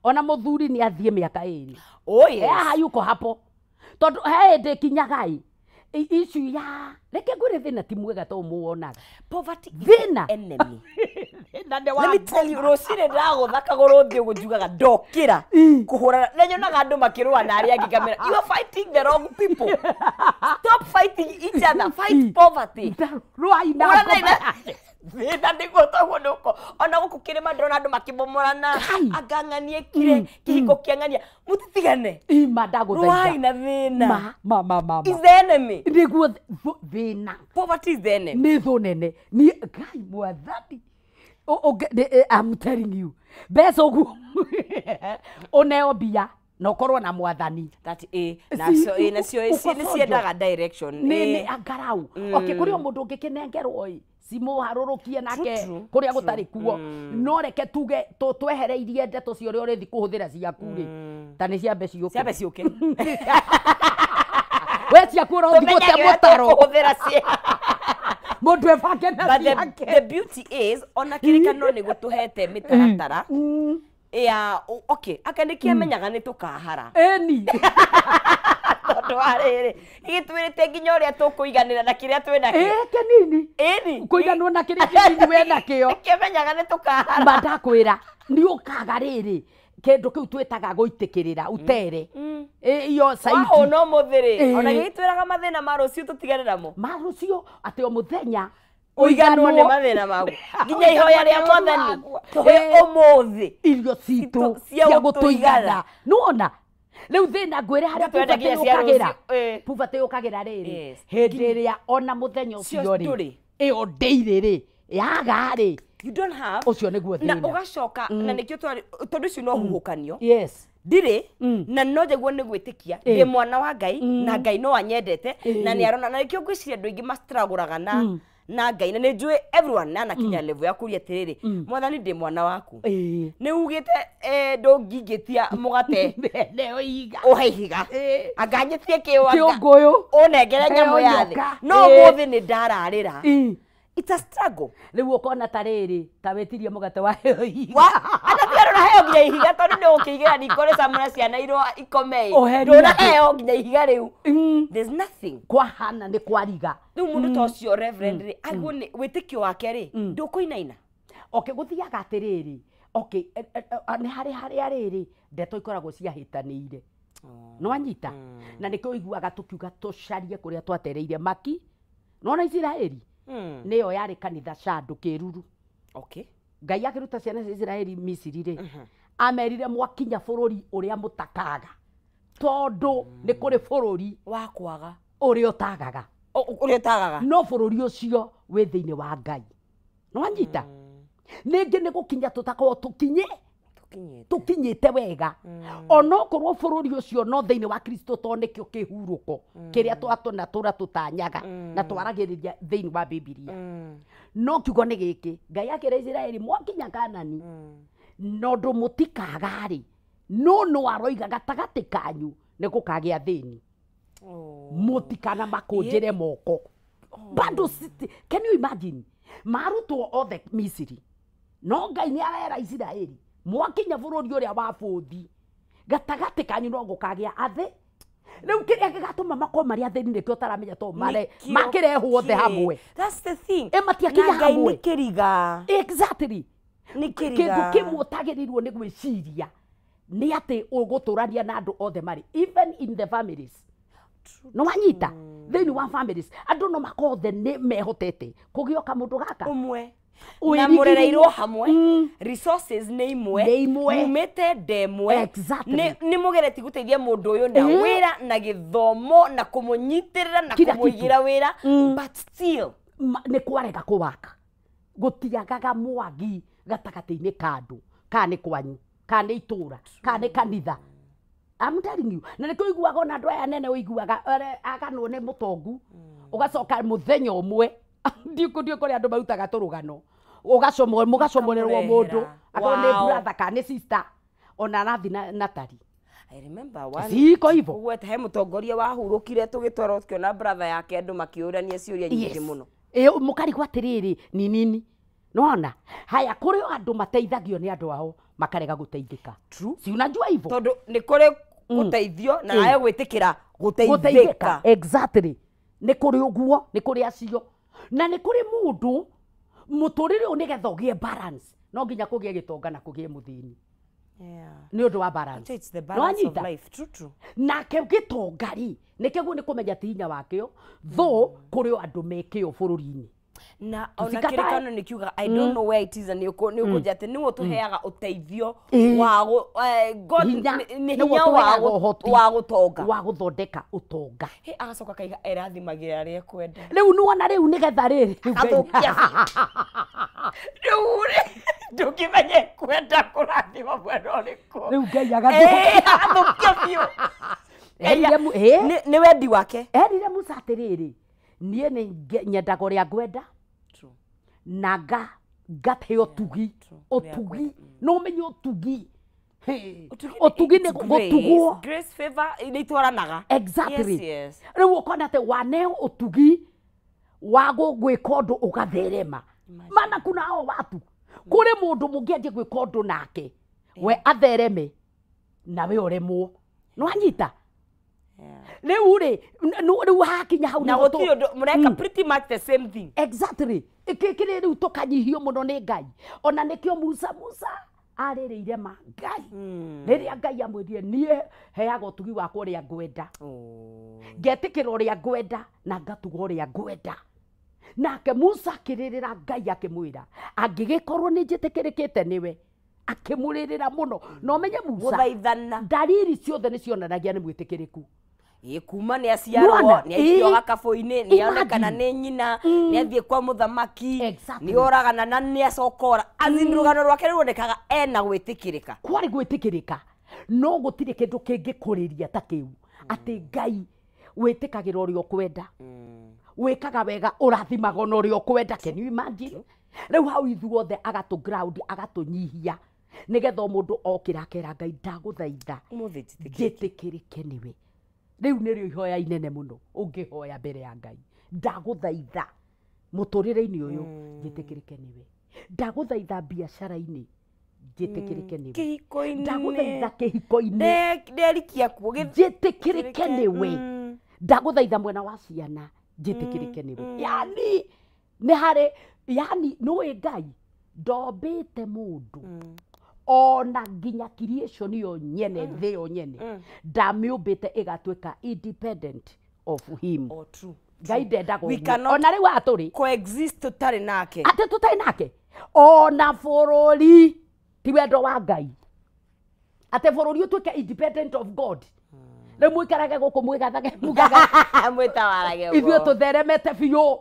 Ona mũthuri nĩ athiĩ mĩaka ĩrĩ. Oh yes. Hayuko hapo. Tondũ he hĩndĩ kinyaga ĩ. Issue ya reke ngwĩre thĩna ti mwega to mũwonaga. Poverty is the enemy. Let me tell you, rũcinĩ ndagũtha kagũrũ thiĩ ũguo njugaga ndokĩra kũhũrana na nyonaga andũ makĩrũa na arĩa angĩ ngamera, you are fighting the wrong people. Stop fighting each other. Fight poverty. Rũai na thĩna nĩguo toguo nĩũko ona gũkũ kĩrĩma ndĩrona andũ makĩmomorana anga ng'ania kire kĩhiko kĩa ng'ania mũtitigane. Ima ndagũthaitha. Rũai na thĩna. Ma. Is the enemy. Nĩguo thĩna. Poverty is the enemy. Nĩ thũ nene. Nĩ Ngai mwathani. I'm telling you. Mbeca ũguo ũneo mbia na ũkorwo na mwathani. That nacio nĩ ciendaga direction. Nĩ angarau. Okay, kũrĩ o mũndũ ũngĩkĩnengerwo ĩ simũharũrũkie nake kũrĩa gũtarĩ kuo. No reke tuge twehereirie ndeto cia ũrĩa ũrĩthi kũhũthĩra ciaku rĩ, ta nĩ ciambe ciũke. Ciambe ciũke. We ciaku ũrothi gũte mũtaro. Kũhũthĩra cia Mũndũ ebange na ciake. The beauty is ona kĩrĩkanĩro nĩ gũtũhete mĩtaratara ya okay aka nĩkĩamenyaga nĩ tũkahara. Ĩni. Tondũ wa rĩrĩ gĩtwĩrĩte nginya ũrĩa tũkũiganĩra na kĩrĩa twĩ nakĩo. Kĩnini. Ĩni. Kũiganwo na kĩrĩa kĩnini we nakĩo. Nĩkĩamenyaga nĩ tũkahara. Ma ndakwĩra nĩ ũkaga rĩrĩ kĩndũ kĩu twĩtaga gũitĩkĩrĩra utere. Iyo saidi. Wahũna ũmũthĩ rĩ ona gĩgĩtwĩraga mathĩna ma rũciũ tũtigane namo. Ma rũciũ atĩ o mũthenya ũiganwo nĩ mathĩna maku. Nginya ihoya rĩa mwathani tũhe ũmũthĩ irio citũ cia gũtũigana. Nĩwona? Rĩu thĩna ngwĩre harĩa poverty yũkagĩra rĩrĩ hĩndĩ ĩrĩa ona mũthenya ũcio rĩ ĩyo ndĩirĩ rĩ yaga rĩ you don't have ũcio nĩguo thĩna. Na ũgacoka na nĩkĩo tondũ ũcio no huhũkanio. Yes. Ndirĩ na no njaguo nĩ gwĩtĩkia ndĩ mwana wa Ngai na Ngai no anyendete na nĩ arona na nĩkĩo ngwĩciria andũ aingĩ mastragũraga na Ngai na nĩ njũĩ everyone na anakinya level ya kũria atĩrĩrĩ mwathani ndĩ mwana waku nĩ ugĩte ndũngingĩtia mũgate ũhe ihiga anganyĩtie kĩũngũyũ ũnengere nyamũ ya thĩ no ũmũthĩ nĩ ndararĩra. It's a struggle. Rĩu ũkona ta rĩrĩ ta wĩtirie mũgate wa heo ihiga. Ata ndũraheo nginya ihiga tondũ nĩ ũkĩigĩra riko rĩcamũra ciana irwo ikome ndũraheo nginya ihiga rĩu. There's nothing. Kwahana nĩ kwariga. Rĩu mũndũ ta ũcio Reverend rĩ aguo nĩ wĩtĩkio wake rĩ ndũkũinaina. Okay, gũthiaga atĩrĩrĩ. Okay, nĩ harĩ harĩa rĩrĩ ndeto ikoragwo ciahĩtanĩire. Nĩwanyita? Na nĩkĩo ũiguaga tũkiuga tũcarie kũrĩa twatereire maki. Nĩwona Isiraeli? Nĩyo yarĩ kanitha Shandu kĩruru. Okay. Ngai akĩruta ciana cia Isiraeli Misiri rĩ, amerire mwakinya bũrũri ũrĩa mũtakaga. Tondũ nĩ kũrĩ bũrũri wa kwaga ũrĩa ũtagaga. Ũrĩa ũtagaga. No bũrũri ũcio wĩ thĩinĩ wa Ngai. Nĩwanyita? Ningĩ nĩ gũkinya tũtakorwo tũkinyĩte wega. Onokorwo bũrũri ũcio no thĩinĩ wa Kristo tondũ nĩkĩo kĩhurũko kĩrĩa twatũra tũtanyaga na twaragĩrĩria thĩinĩ wa Bibilia. No kiugo nĩ gĩkĩ, Ngai akĩra Isiraeli mwakinya Kanani no ũndũ mũtikaga-rĩ, no no aroiga gatagatĩ kanyu nĩ gũkagĩa thĩni. Mũtikana makũnjĩre moko. Bado can you imagine? Marutwo othe Misiri. No Ngai nĩ arera Isiraeli mwakinya bũrũri ũrĩa wa bũthi gatagatĩ kanyu no gũkagĩa athĩ. Rĩu kĩrĩa gĩgatũma makorwo marĩ athĩni nĩkĩo ũtaramenya tondũ makĩrehwo othe hamwe. That's the thing. Matiakinya hamwe. Ngai nĩ kĩriga. Exactly. Nĩ kĩriga. Kĩndũ kĩmwe ũtagĩrĩirwo nĩ gwĩciria nĩ atĩ ũgũtũrania na andũ othe marĩ even in the families. No wanyita thĩinĩ wa families andũ no makorwo othe nĩ mehotete kũgĩoka mũndũ gaka ũmwe na mũrereirwo hamwe, resources nĩ imwe, mumĩte ndemwe, nĩ mũgeretie gũteithia mũndũ ũyũ na wĩra na gĩthomo na kũmũnyitĩrĩra na kũmũigĩra wĩra, but still nĩ kwarega kũwaka. Gũtiagaga mwagi gatagatĩ-inĩ ka andũ, kana nĩ kwanyu, kana nĩ itũra, kana nĩ kanitha. I'm telling you, na nĩkĩo ũiguaga ona andũ aya nene ũiguaga aganwo nĩ mũtongu, ũgacoka mũthenya ũmwe ndiũ kũrĩa andũ marutaga tũrũgano, mũgacomorerwo mũndũ akorwo nĩ brother kana nĩ sister ona arathi na tari. I remember one. Siko hivyo. Ũguo he mũtongoria wahurũkire tũgĩtwarwo tũkĩona brother yake andũ makĩũrania ciũria nyingĩ mũno. Mũkarigwo atĩrĩrĩ ni nini. Nĩwona? Haya kũrĩ o andũ mateithagio nĩ andũ ao makarega gũteithĩka. True. Si unajua hivyo? Tondũ nĩ kũrĩ gũteithio na nawe gwĩtĩkĩra gũteithĩka. Exactly. Nĩ kũrĩ ũguo, nĩ kũrĩ acio. Na nĩ kũrĩ mũndũ mũtũrĩre ũyũ nĩgetha ũgĩe balance no nginya kũgĩe gĩtonga na kũgĩe mũthĩni. Nĩ ũndũ wa balance. It's the balance of life. True, true. Nake gĩtonga rĩ nĩkĩguo nĩ kũmenya ti hinya wakĩo though kũrĩ o andũ mekĩo bũrũri-inĩ. Na ona kĩrĩkano nĩ kiuga I don't know where it is na nĩ ũkũnjia atĩ nĩwe ũtũheaga ũteithio wa God nĩ hinya wa gũtonga wa gũthondeka ũtonga. Agacoka akaiga erathimagĩra arĩa ekwenda. Rĩu nĩwona rĩu nĩgetha rĩrĩ athũkia rĩu rĩ ndũngĩmenya ekwenda kũrathima mwena ũrĩkũ. Rĩu Ngai agathũkia biũ. Nĩ wendi wake. Erire Musa atĩrĩrĩ, niĩ nĩ nyendaga ũrĩa ngwenda na ngaheo ũtugi. Ũtugi no ũmenye ũtugi. Ũtugi nĩ gũtugwo. Grace, favor nĩ itwaranaga. Exactly. Rĩu ũkona atĩ waneo ũtugi wa gwĩka ũndũ ũgatherema. Maana kuna hao watu kũrĩ mũndũ mũngĩanjia gwĩka ũndũ nake we athereme nawe ũremwo. Nĩwanyita? Rĩu rĩ rĩu hakinya hau na gũtirĩ ũndũ mũreka pretty much the same thing. Exactly. Kĩrĩ rĩu tũkanyihio mũno nĩ Ngai. Ona nĩkĩo Musa arĩrĩire ma Ngai. Rĩrĩa Ngai amwĩrire niĩ heaga ũtugi wakwa ũrĩa ngwenda. Ngetĩkĩra ũrĩa ngwenda na ngatuga ũrĩa ngwenda. Nake Musa akĩrĩrĩra Ngai akĩmwĩra angĩgĩkorwo nĩ njĩtĩkĩrĩkĩte nĩwe. Akĩmũrĩrĩra mũno. Na ũmenye Musa ndariri ciothe nĩ cionanagia nĩ mwĩtĩkĩrĩku. Kuma nĩ aciarwo nĩ aikio gakabũ-inĩ nĩ onekana nĩ nyina nĩ athiĩ kwa mũthamaki nĩ oragana na nĩ acoka ora. As in rũgano rwake ruonekaga ena gwĩtĩkĩrĩka. Kwarĩ gwĩtĩkĩrĩka no gũtirĩ kĩndũ kĩngĩkũrĩria ta kĩu atĩ Ngai wĩtĩkagĩra ũrĩa ũkwenda, wĩkaga wega ũrathimaga ona ũrĩa ũkwenda. Can you imagine? Rĩu hau ithuothe agatũ ground agatũnyihia nĩgetha o mũndũ okĩra akera Ngai ndagũthaitha njĩtĩkĩrĩke nĩwe. Rĩu nĩrĩo ihoya inene mũno ũngĩhoya mbere ya Ngai, ndagũthaitha mũtũrĩre-inĩ ũyũ njĩtĩkĩrĩke nĩwe, ndagũthaitha biacara-inĩ njĩtĩkĩrĩke nĩwe, ndagũthaitha kĩhiko-inĩ nderikia kuo njĩtĩkĩrĩke nĩwe, ndagũthaitha mwena wa ciana njĩtĩkĩrĩke nĩwe. Yani nĩ harĩ yani nĩũĩ Ngai ndombĩte mũndũ ona nginya creation yo nyene thĩ yo nyene ndamĩũmbĩte ĩgatuĩka independent of him. Oh, true. Ngai ndendaga ũguo. Ona rĩu haha tũrĩ coexist tũtarĩ nake, atĩ tũtarĩ nake ona bũrũri ti wendo wa Ngai atĩ bũrũri ũtuĩke independent of God. Rĩu mũikarage gũkũ mwĩgathage mugaga mwĩtawarage ithuĩ tũtheremete biũ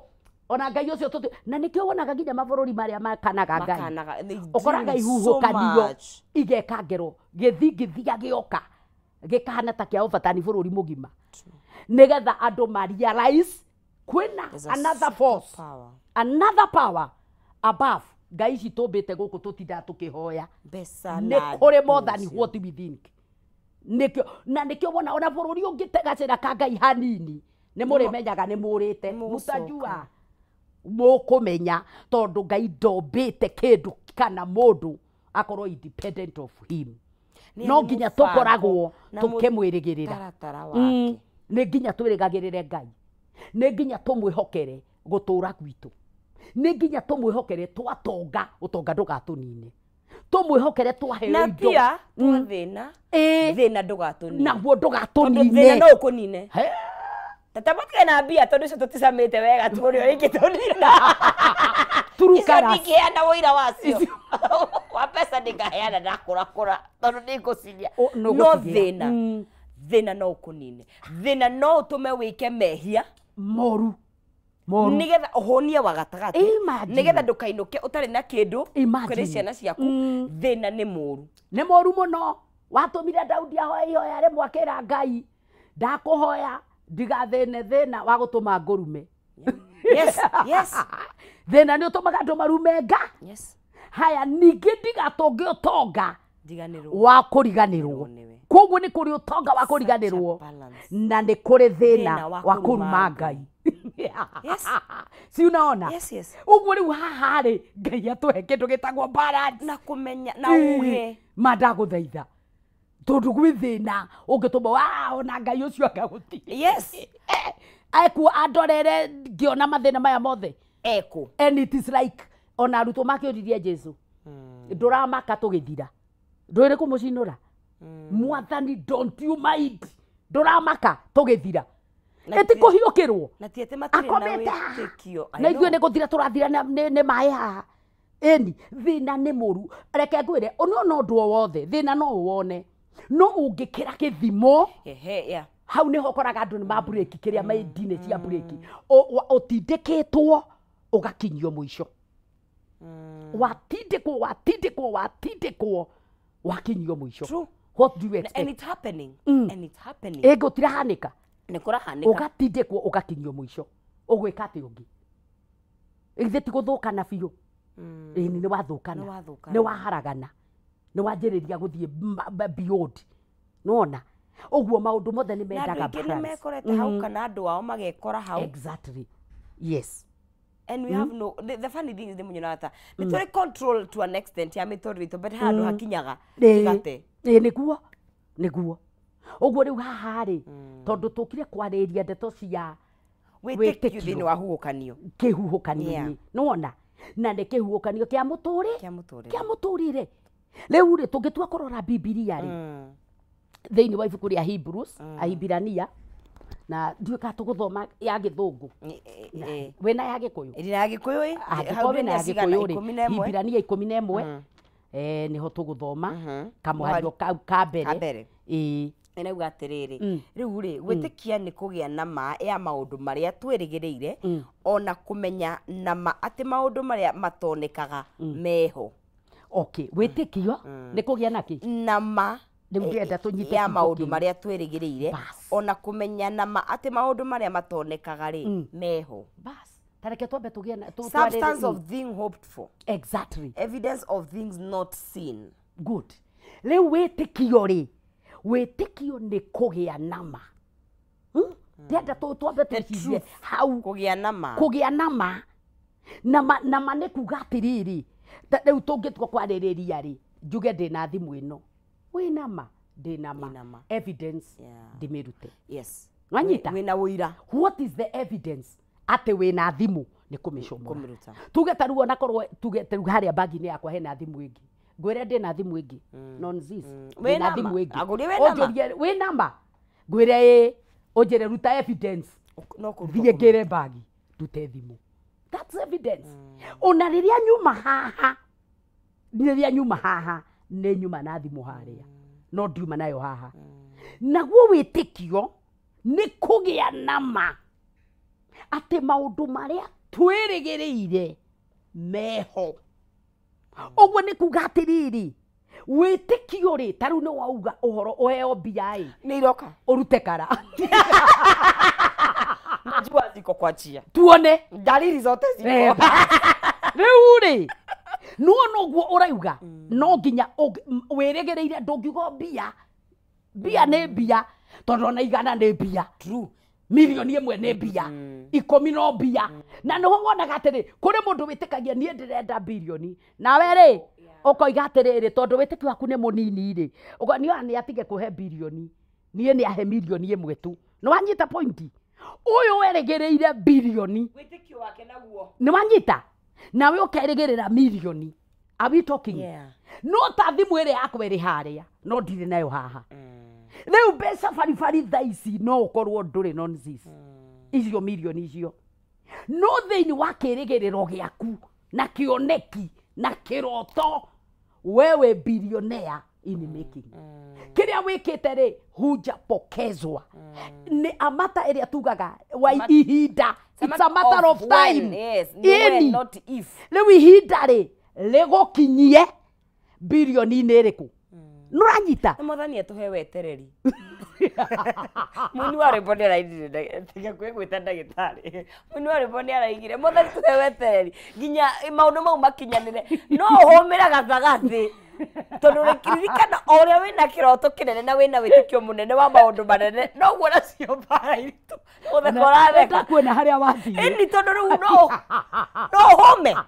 ona Ngai ũcio tũti na nĩkĩo wonaga nginya mabũrũri marĩa makanaga Ngai ũkoraga ihuhũkanio igeka ngero gĩthingithia gĩoka gĩkahana ta kĩa ũbatani bũrũri mũgima nĩgetha andũ ma realize kwĩna another force, another power above. Ngai ici tũmbĩte gũkũ tũtindaga tũkĩhoya nĩ kũrĩ more than what we think. Nĩkĩo na nĩkĩo wona ona bũrũri ũngĩtegacĩra ka Ngai hanini nĩ mũrĩmenyaga nĩ mũrĩte mũtajua mũkũmenya tondũ Ngai ndombĩte kĩndũ kana mũndũ akorwo independent of him. No nginya tũkoragwo tũkĩmwĩrĩgĩrĩra, nĩ nginya twĩrĩgagĩrĩre Ngai, nĩ nginya tũmwĩhokere gũtũra gwitũ, nĩ nginya tũmwĩhokere twatonga ũtonga ndũgatũnine, tũmwĩhokere twaheo indo na pia twathĩna thĩna ndũgatũnine, naguo ndũgatũnine, thĩna no ũkũnine. Tata matige na mbia tondũ icio tũticamĩte wega tũrĩ o ingĩtũnina Turukara ndingĩheana wũira wacio wa mbeca ndĩkaheana ndakũrakũra tondũ nĩngũciria. No thĩna thĩna no ũkũnine, thĩna no ũtũme wĩke mehia moru nĩgetha ũhũnie wa gatagatĩ, nĩgetha ndũkainũke ũtarĩ na kĩndũ kũrĩ ciana ciaku. Thĩna nĩ mũru, nĩ mũru mũno. Watũmire Daudi ahoe ihoya rĩmwe akĩra Ngai ndakũhoya ndigathĩne thĩna wa gũtũma ngũrume. Yes, yes. Thĩna nĩ ũtũmaga andũ marume nga. Yes. Haya ningĩ ndigatũnge ũtonga wa kũriganĩrwo. Koguo nĩ kũrĩ ũtonga wa kũriganĩrwo na nĩ kũrĩ thĩna wa kũruma Ngai. Yes. Si unaona? Yes, yes. Ũguo rĩu haha rĩ Ngai atũhe kĩndũ gĩtagwo balance na kũmenya na uge ma ndagũthaitha tondũ gwĩ thĩna ũngĩtũma ona Ngai ũcio agagũtiga. Yes. Ekuo andorere ngĩona mathĩna maya mothe eko, and it is like ona arutwo makĩũririe Jesu ndũramaka tũgĩthira ndũĩrĩ kũmũcinũra Mwathani don't you mind ndũramaka tũgĩthira ĩtikũhiũkĩrwo na ti atĩ matirĩ na wĩtĩkio na ithuĩ nĩ gũthira tũrathira nĩ maĩ haha. Ĩni thĩna nĩ mũru, reke ngwĩre no ũndũ o wothe thĩna no ũwone no ũngĩkĩra kĩthimo hau nĩho ũkoraga andũ nĩ maburĩki kĩrĩa maindinĩ cia burĩki ũtindĩkĩtwo ũgakinyio mũico, watindĩkwo watindĩkwo watindĩkwo wakinyio mũico. What do you expect? And it's happening. And it's happening. Ĩ gũtirahanĩka, nĩ kũrahanĩka, ũgatindĩkwo ũgakinyio mũico ũgwĩka atĩ ũngĩ ithe ti gũthũkana biũ. Ĩni nĩ wathũkana, nĩ waharagana, nĩ wanjĩrĩria gũthiĩ beyond. Nĩwona ũguo maũndũ mothe nĩ mendaga balance. Na andũ aingĩ nĩ mekorete hau kana andũ ao magekora hau. Exactly. Yes. And we have no the funny thing is nĩ mũnyonaga ta nĩ tũrĩ control to an extent ya mĩtũrĩre itũ, but handũ hakinyaga gate. Ĩ nĩguo, nĩguo. Ũguo rĩu haha rĩ tondũ tũkire kwarĩria ndeto cia wĩtĩkio thĩinĩ wa huhũkanio, kĩhuhũkanio-inĩ, nĩwona, na nĩ kĩhuhũkanio kĩa mũtũrĩre, kĩa mũtũrĩre. Rĩu rĩ tũngĩtua kũrora Bibilia rĩ thĩinĩ wa ibuku rĩa Hebrews, Ahibirania, na ndiũĩ kana tũgũthoma ya gĩthũngũ wĩna ya gĩkũyũ, ĩrĩ ya gĩkũyũ, angĩkorwo wĩna ya gĩkũyũ rĩ Hibirania 11 nĩho tũgũthoma kamũhario kau ka mbere. Ĩĩ ĩrauga atĩrĩrĩ, rĩu rĩ gwĩtĩkia nĩ kũgĩa na ma ya maũndũ marĩa twĩrĩgĩrĩire ona kũmenya na ma atĩ maũndũ marĩa matonekaga meho. Okay, wĩtĩkio nĩ kũgĩa na kĩ? Na ma rĩu ndĩrenda tũnyite ya maũndũ marĩa twĩrĩgĩrĩire ona kũmenya na ma atĩ maũndũ marĩa matonekaga rĩ meho. Bas, tareke twambe tũgĩe na substance of things hoped for. Exactly. Evidence of things not seen. Good. Rĩu wĩtĩkio rĩ, wĩtĩkio nĩ kũgĩa na ma. Ndĩrenda twambe twĩcirie hau kũgĩa na ma, kũgĩa na ma na ma nĩ kuga atĩrĩrĩ, rĩu tũngĩtua kwarĩrĩria rĩ njuge ndĩna thimũ ĩno, wĩna ma, ndĩna ma, evidence ndĩmĩrute. Yes. Wanyita? Wĩna ũira. What is the evidence atĩ wĩna thimũ? Nĩ kũmĩcomora. Tuge ta rĩu onakorwo tuge ta rĩu harĩa bagi-inĩ yakwa hena thimũ ĩngĩ, ngwĩre ndĩna thimũ ĩngĩ, nonsense, ndĩna thimũ ĩngĩ, ũnjũrie wĩna ma, ngwĩre ĩĩ, ũnjĩre ruta evidence, thiĩ ngĩre bagi ndute thimũ. That's evidence. Ona rĩrĩa nyuma haha, rĩrĩa nyuma haha nĩ nyuma na thimũ harĩa, no ndiuma nayo haha. Naguo wĩtĩkio nĩ kũgĩa na ma atĩ maũndũ marĩa twĩrĩgĩrĩire meho. Ũguo nĩ kuga atĩrĩrĩ, wĩtĩkio rĩ, ta rĩu nĩ wauga ũhoro ũheo mbia ĩ, nĩ iroka ũrute kara. Najua ziko kwa njia. Tuone dalili zote ziko. Rĩu rĩ, nuona ũguo ũrauga no nginya wĩrĩgĩrĩire, ndũngiuga mbia mbia nĩ mbia, tondũ ona igana nĩ mbia. True. Milioni ĩmwe nĩ mbia, 10 no mbia. Na nĩho wonaga atĩrĩ, kũrĩ mũndũ wĩtĩkagia niĩ ndĩrenda bilioni, nawe rĩ ũkoiga atĩrĩrĩ, tondũ wĩtĩkio waku nĩ mũnini rĩ, ũga nĩ atige kũhe bilioni, niĩ nĩ ahe milioni ĩmwe tu. Nĩ wanyita pointi? Ũyũ werĩgĩrĩire bilioni, wĩtĩkio wake naguo nĩ wanyita, nawe ũkerĩgĩrĩra milioni. Are we talking? Yeah. No ta thimũ ĩrĩa yakwa ĩrĩ harĩa, no ndirĩ nayo haha. Rĩu mbeca baribari thaa ici no ũkorwo ndũrĩ nonsense icio milioni icio, no thĩinĩ wa kĩrĩgĩrĩro gĩaku na kĩoneki na kĩroto, wewe billionaire in making. Kĩrĩa wĩkĩte rĩ, hujapokezwa. Nĩ amata ĩrĩa tugaga wa ihinda. It's a matter of time. Yes, when, not if. Rĩu ihinda rĩ rĩgũkinyie bilioni-inĩ ĩrĩkũ? Nũranyita? Mwathani atũhe wetereri. Mũini wa rwĩmbo nĩ araigire, tiga kwĩgwĩta ndagĩtarĩ. Mũini wa rwĩmbo nĩ araigire, Mwathani tũhe wetereri nginya maũndũ mau makinyanĩre. No ũhũmĩra gatagatĩ, tondũ ririkana o ũrĩa wĩna kĩroto kĩnene na wĩna wĩtĩkio mũnene wa maũndũ manene, noguo nacio mbara iritũ. Gũtheka ũratheka. Ndakuona harĩa wathiĩ. Ĩni tondũ rĩu no ũhũme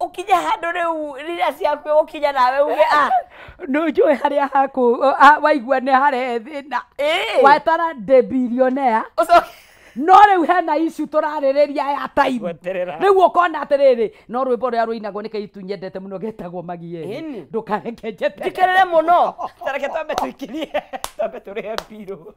ukinye handũ rĩu rĩrĩa ciaku ũgũkinya nawe uge a nĩ njũĩ harĩa haku waigua nĩ harehe thĩna, wetara ndĩ billionaire, no rĩu hena issue tũrarĩrĩria ya time. Rĩu ũkona atĩrĩrĩ, no rwĩmbo rũrĩa rũinagwo nĩ kairĩtu nyendete mũno getagwo Magieni, ndũkareke njeterere njikerere mũno, tareke twambe tũikirie, twambe tũrĩhe mbirũ,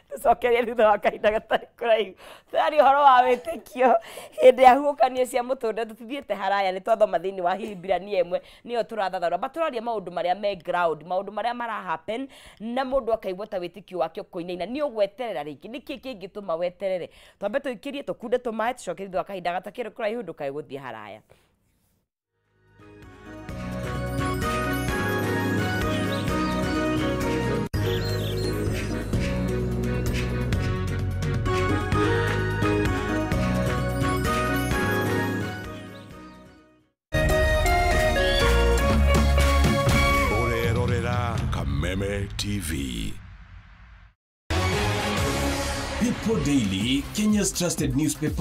tũcokerie thutha wa kahinda gatarĩ kũraihu. Tũraria ũhoro wa wĩtĩkio hĩndĩ ya huhũkanio cia mũtũrĩre, tũtithiĩte haraya, nĩ twathoma thĩinĩ wa Hibirania ĩmwe, nĩyo tũrathathaũra, but tũraria maũndũ marĩa me ground, maũndũ marĩa mara happen, na mũndũ akaigua ta wĩtĩkio wake ũkũinaina. Nĩ ũgweterera rĩngĩ, nĩkĩ kĩngĩtũma weterere? Twambe tũikirie, tũkunde tũmaĩ, tũcoke thutha wa kahinda gatakĩrĩ kũraihu, ndũkae gũthiĩ haraya. Kameme TV. People Daily, Kenya's trusted newspaper.